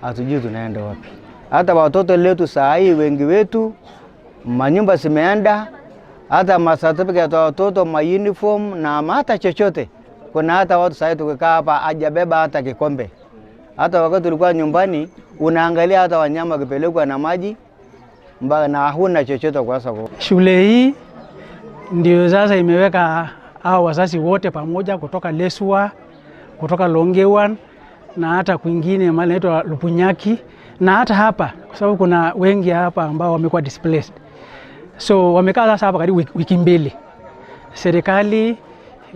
Hatujui tunaenda wapi. Hata watoto letu saa hii wengi wetu manyumba zimeenda, hata macertificate ya watoto, ma uniform na hata chochote. Kuna hata watu saa hii tukikaa hapa hajabeba hata kikombe. Hata wakati tulikuwa nyumbani unaangalia hata wanyama wakipelekwa na maji mpaka na huna chochote kwa sasa. Shule hii ndio sasa imeweka hao wazazi wote pamoja kutoka Leswa, kutoka Longewan na hata kwingine mahali inaitwa Lupunyaki na hata hapa, kwa sababu kuna wengi hapa ambao wamekuwa displaced. So wamekaa sasa hapa karibu wiki 2. Serikali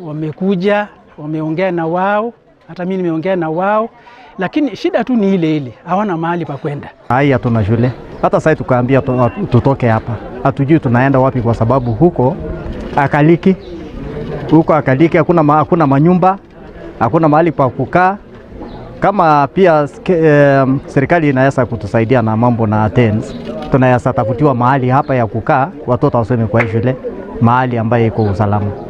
wamekuja, wameongea na wao, hata mimi nimeongea na wao, lakini shida tu ni ile ile, hawana mahali pa kwenda. Hai, hatuna shule hata sasa. Tukaambia tutoke hapa, hatujui tunaenda wapi, kwa sababu huko akaliki, huko akaliki, hakuna manyumba, hakuna mahali pa kukaa. Kama pia serikali inaweza kutusaidia na mambo na tents, tunaweza tafutiwa mahali hapa ya kukaa, watoto wasome kwa shule mahali ambaye iko usalama.